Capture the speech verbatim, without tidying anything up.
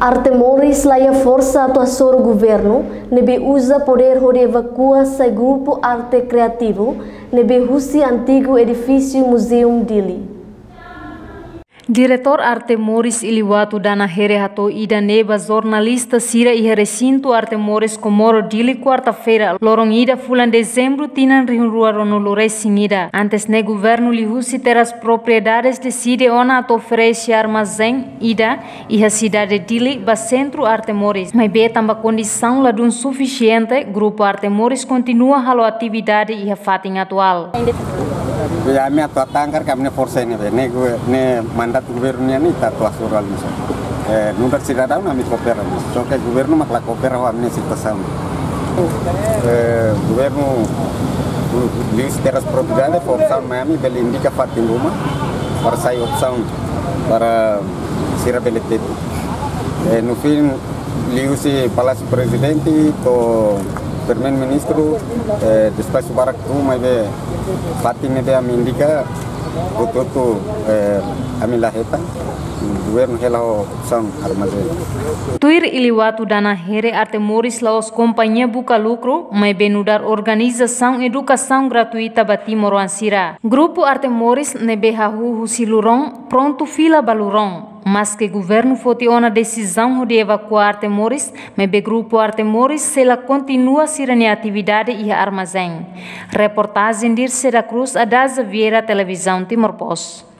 Arte Moris la iha forsa atu hasoru governu, ne'ebé uza podér hodi evakua sai grupu arte kreativu ne'ebé husi antigu edifísiu Museum Dili. Diretór Arte Moris Iliwatu Dana Here hato'o ida-ne'e ba jornalista sira iha resintu Arte Moris Comoro Dili, kuarta-feira, loron ida fulan Dezembru tinan rihun rua ruanulu resin ida. Antes ne'e governu liuhusi Terras Propriedades deside ona atu oferese armazén ida iha sidade Dili ba Sentru Arte Moris. Maibé tanba kondisaun ladún sufisiente, grupu Arte Moris kontinua halo atividade iha fatin atuál. Ya, ami atu hatán katak ami-nia forsa ne'ebé, ne'e gue-, ne'e mandatu governu nian, ita atu hasoru halo mós. Eh, nu'udar sidadaun ami koopera mós. Só ke governu mak la koopera ho ami-nia situasaun. Eh, governu liuhusi Terras Propriedades fó opsaun mai ami bele indika fatin ruma para sai opsaun para sira bele tetu. Eh, no fim, liuhusi Palásiu Prezidente to'o Primeiru-Ministru, eh, despaxu barak tun, maibé fatin ne'ebé ami indika, hotu-hotu, eh, ami la hetan, governu hela ho opsaun armazén. Tuir Iliwatu Dana Here, Arte Moris la'ós kompañia buka lukru, maibé nu'udar organizasaun edukasaun gratuita ba timoroan sira. Grupu Arte Moris ne'ebé hahú husi Luron, prontu fila ba Luron. Maske governu foti ona desizaun hodi evakua Arte Moris, maibé grupu Arte Moris sei la kontinua sira-nia atividade iha armazén. Reportajen Dirce da Cruz, Adaza Vieira, Televizaun Timor Post.